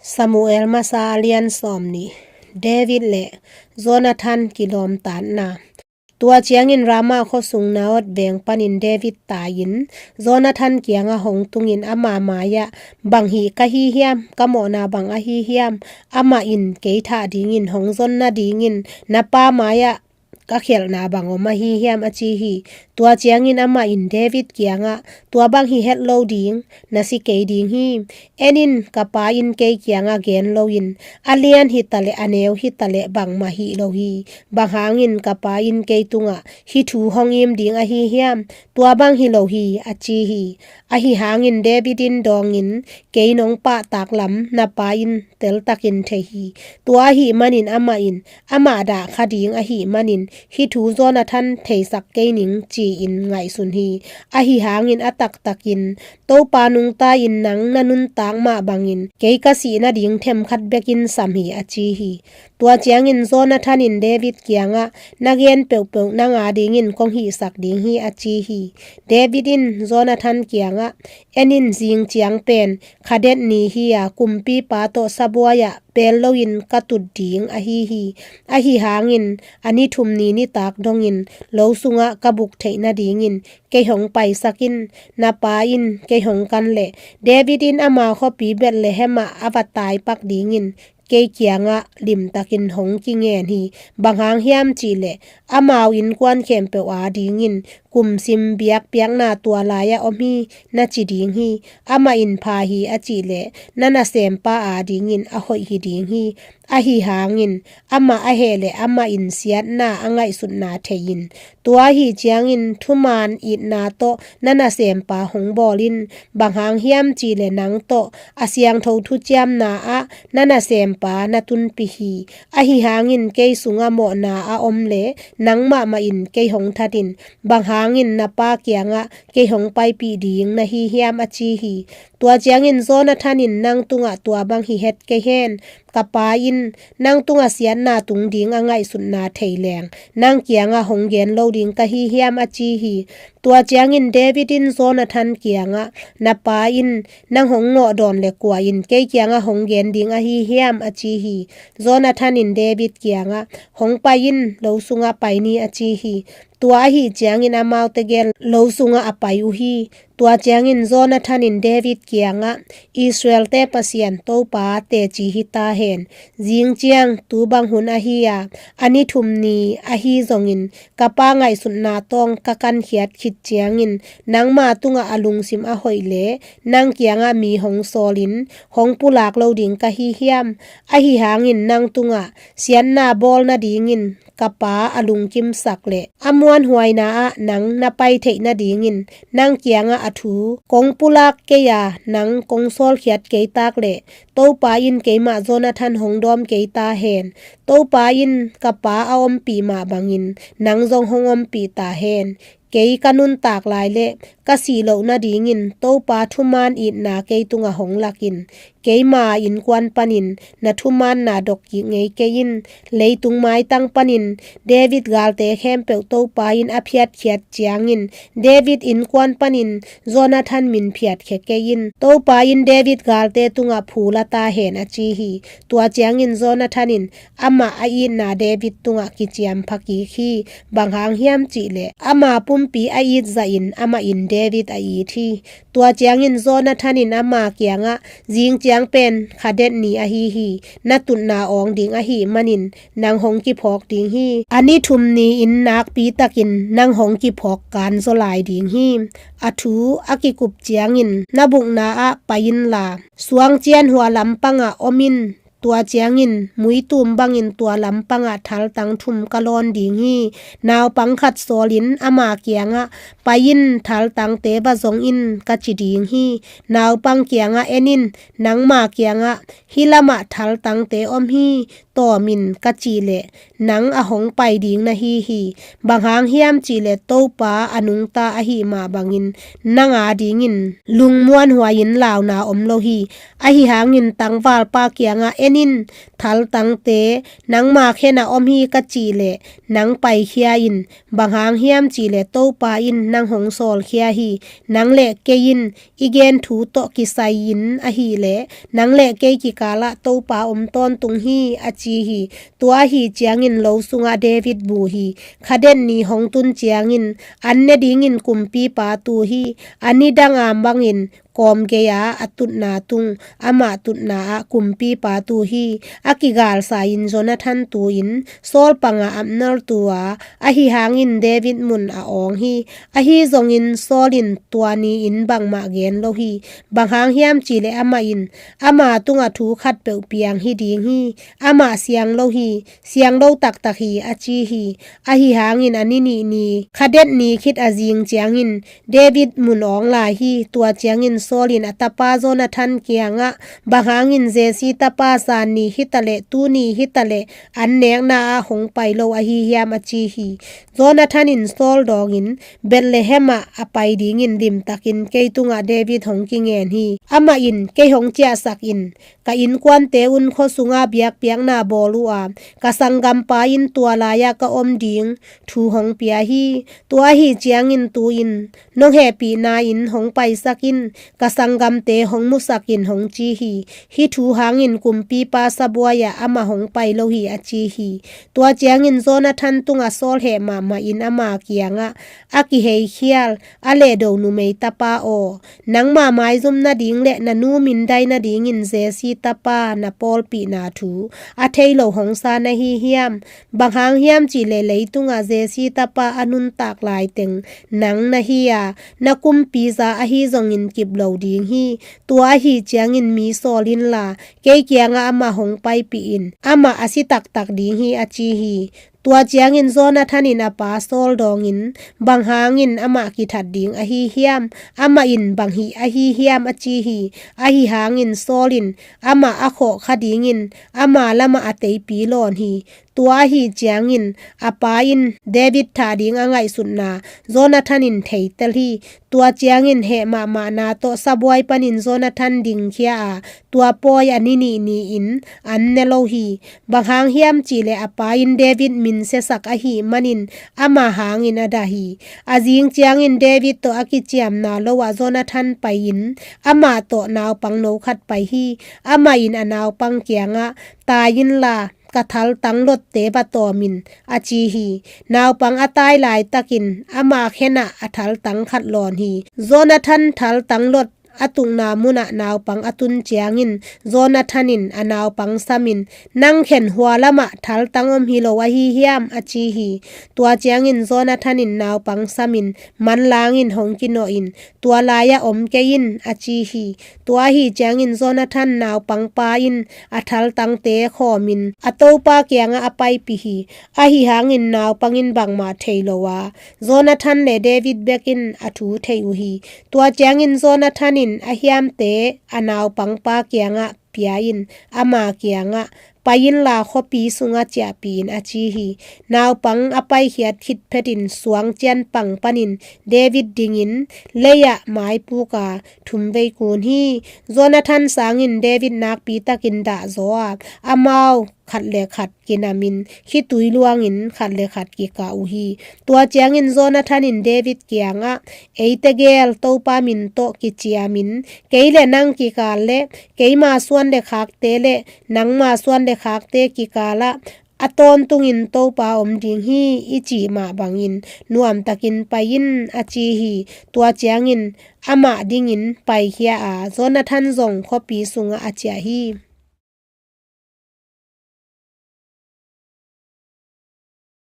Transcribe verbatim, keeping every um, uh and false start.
Samuel masa a lian sawm nih. David le Jonathan kilawmtatna. Tua ciangin Ramah khuasung Naioth veng panin David tai-in Jonathan kiangah hong tungin ama mai-ah, "Bang hih ka hi hiam? Ka mawhna bang ahi hiam? Amah in kei thah dingin hong zon nadingin na pa mai-ah ka khialhna bang om ahi hiam?" a ci hi. Tua ciangin amah in David kiangah, "Tua bang hi het lo ding, na si kei ding hi. En in, ka pa in kei kiangah gen loin, a lian hitaleh a neu hitaleh bangmah hih lo hi. Bang hangin ka pa in kei tungah hih thu hong im ding ahi hiam? Tua bang hi lo hi," a ci hi. Ahi hangin David in dawngin, "Kei nong pahtak lam na pa in teltakin thei hi. Tua ahih manin amah in amah dah kha ding ahih manin hih thu Jonathan theisak kei ning," ci-in ngaihsun hi. Ahi hangin a taktakin, "Topa nungta-in nang na nuntak mah bangin kei ka sih nading themkhat bekin sam hi," a ci hi. Tua ciangin Jonathan in David kiangah, "Na gen peuhpeuh nang adingin kong hihsak ding hi," a ci hi. David in Jonathan kiangah, "En in, zing ciang pen khadet ni hi-a, kumpipa tawh sabuai-ah pel loin ka tut ding ahi hi. Ahi hangin a ni thum ni nitak dongin lo sungah ka buk theih nadingin kei hong paisak in, na pa in kei hong kan leh." David in ama khuapi Bethlehem-ah a va taipak dingin kei kiangah limtakin hong kingen hi. Bang hang hiam cihleh, amau innkuan khempeuh adingin kum sim biakpiakna tua lai-ah om hi, na ci ding hi. Amah in pha hi a cihleh, na nasempa adingin a hoih hi ding hi. Ahi hangin amah a heh leh amah in siatna a ngaihsutna thei in. Tua ahi ciangin thuman itna tawh na nasempa hong bawl in. Bang hang hiam cihleh, nang tawh a siangtho thuciamna-ah na nasempa na tunpih hi. Ahi hangin kei sungah mawhna a om leh, nang mahmah in kei hong that in. Bang hangin na pa kiangah kei hong paipih ding na hi hiam, a ci hi. Tua ciangin Jonathan in, "Nang tungah tua bang hi het kei hen. Ka pa in nang tungah siatna tung ding a ngaihsutna thei leng nang kiangah hong gen lo ding ka hi hiam?" a ci hi. Tua ciangin David in Jonathan kiangah, "Na pa in nang hong ngawh dawn leh kua in kei kiangah hong gen ding ahi hiam?" a ci hi. Jonathan in David kiangah, "Hong pai in, lo sungah pai ni," a ci hi. Tua ahi ciangin amaute gel lo sungah a pai uh hi. Tua ciangin Jonathan in David kiangah, "Israel-te Pasian Topa teci hi ta hen. Zing ciang tu bang hun ahi a, a ni thum ni ahi zongin, ka pa ngaihsutna tawng ka kankhiat khit ciangin nangma tungah a lungsim a hoih leh nang kiangah mi hong sawlin hong pulak lo ding ka hi hiam? Ahi hangin nang tungah siatna bawl nadingin ka pa a lungkimsak leh a muanhuaina-ah nang na pai theih nadingin nang kiangah a thu kong pulak kei a, nang kong sawlkhiat kei tak leh, Topa in keimah Jonathan hong dawm kei ta hen. Topa in ka pa a ompih mah bangin nang zong hong ompih ta hen. Kei ka nuntak lai leh ka sih loh nadingin Topa thuman itna kei tungah hong lak in. Keima innkuan panin na thumanna dok kik ngei kei in. Leitung maitang panin David galte khempeuh Topa in a phiatkhiat ciangin, David innkuan panin Jonathan min phiatkhia kei in. Topa in David galte tungah phu la ta hen," a ci hi. Tua ciangin Jonathan in amah a itna David tungah kiciampha kik hi. Bang hang hiam cihleh, ama pumpi a it zahin amah in David a it hi. Tua ciangin Jonathan in ama kiangah, "Zing ciang pen khadet ni ahi hi. Na tutna awng ding ahih manin nang hong kiphawk ding hi. A ni thum ni-in nakpitakin nang hong kiphawk kanzaw lai ding hi. A thu a kikup ciangin na bukna-ah pai inla, suangcian hua lampangah om in. Tua ciangin muitum bangin tua lampangah thaltang thum ka lawn ding hi. Naupang khat sawlin ama kiangah, 'Pai in, thaltangte va zong in,' ka ci ding hi. Naupang kiangah, 'En in, nangma kiangah hih lamah thaltangte om hi, tawm in,' ka cih leh, nang a hong pai ding na hi hi. Bang hang hiam cihleh Topa a nungta ahih mah bangin nang adingin lungmuanhuai-in launa om lo hi. Ahi hangin tangvalpa kiangah, in thaltangte nangma khenah om hi ka cih leh nang paikhia in, bang hang hiam cih leh Topa in nang hong sawlkhia hi. Nang le kei in i gen thu tawh kisai in ahih leh nang le kei kikalah Topa om tawntung hi, a ci hi. Tua ahi ciangin lo sungah David bu hi. Khadet ni hong tun ciangin an ne dingin kumpipa tu hi. A nidanga bangin kawm gei-a a tutna tung, amah tutna ah kumpipa tu hi. A kigalsa-in Jonathan tu-in Saul panga Abner tu a, ahi hangin David mun a awng hi. Ahi zongin Saul in tua ni-in bangmah gen lo hi. Bang hang hiam cih leh amah in ama tungah thu khat peuh piang hi ding hi. Amah siang lo hi, siang lo taktak hi, a ci hi. Ahi hangin a ni nih ni, khadet ni khit a zing ciangin David mun awng lai hi. Tua ciangin Saul in a tapa Jonathan kiangah, bang hangin Jesse tapa zan ni hitaleh tuni hitaleh an nekna ah hong pai lo ahi hiam, a ci hi. Jonathan in Saul dawngin, Bethlehem ah a pai dingin limtakin kei tungah David hong kingen hi. Amah in kei hong ciahsak in, ka innkuante un khua sunga biakpiakna bawl uh a, ka sanggampa in tua lai-ah ka om ding thu hong pia hi. Tua ahi ciangin tu-in nong hehpihna in hong paisak in, ka sanggamte hong musak in, hong ci hi. Hih thu hangin kumpipa sabuai-ah amah hong pai lo hi, a ci hi. Tua ciangin Jonathan tungah Saul heh mahmah in ama kiangah, a kiheikhial, a lehdo numei tapa aw, nangma maizum nading le na nu mindai nadingin Jesse tapa na pawlpihna thu a thei lo hong sa na hi hiam? Bang hang hiam cih leh leitungah Jesse tapa a nuntak laiteng nang na hi a, na kumpiza ahi zongin kip lo ding hi. Tua ahi ciangin mi sawl inla, kei kiangah amah hong paipih in, amah a si taktak ding hi, a ci hi. Tua ciangin Jonathan in a pa Saul dawngin, bang hangin amah kithat ding ahi hiam? Amah in bang hih ahi hiam, a ci hi. Ahi hangin Saul in amah a khawh kha dingin ama lamah a teipi lawn hi. Tua ahi ciangin a pa in David thah ding a ngaihsutna Jonathan in theitel hi. Tua ciangin heh mahmahna tawh sabuai panin Jonathan dingkhia a, tua pawi a ni nih ni-in an ne lo hi. Bang hang hiam cih leh a pa in David min siasak ahih manin ama hangin a dah hi. A zing ciangin David tawh a kiciamna lo ah Jonathan pai-in amah tawh naupangno khat pai hi. Amah in a naupang kiangah, tai inla, ka thaltang lotte va tawm in, a ci hi. Naupang a tai laitakin ama khenah a thaltang khat lawn hi. Jonathan thaltang lot a tukna munah naupang a tun ciangin Jonathan in a naupang samin, nang khen hua lamah thaltang om hi lo ahi hiam, a ci hi. Tua ciangin Jonathan in naupang samin, manlangin hong kinawh in, tua lai-ah om kei in, a ci hi. Tua ahi ciangin Jonathan naupangpa in a thaltangte khawmin a topa kiangah a paipih hi. Ahi hangin naupang in bangmah thei lo a, Jonathan le David bekin a thu thei uh hi. Tua ciangin Jonathan in a hiamte a naupangpa kiangah pia in, ama kiangah, pai inla khuapi sungah ciahpih in, a ci hi. Naupang a paikhiat khit phetin suang cianpang panin David dingin lei-ah maipuk a thum vei kun hi. Jonathan sangin David nakpitakin dahzaw a, amau khat le khat kinamin khitui luangin khat le khat kikah uh hi. Tua ciangin Jonathan in David kiangah, ei tegel Topa min tawh kiciamin, kei le nang kikal le keima suan le khakte le nangma suan le khakte kikalah a tawntungin Topa om ding hi, i cih mah bangin nuamtakin pai in, a ci hi. Tua ciangin amah dingin paikhia a, Jonathan zong khuapi sungah a ciah hi.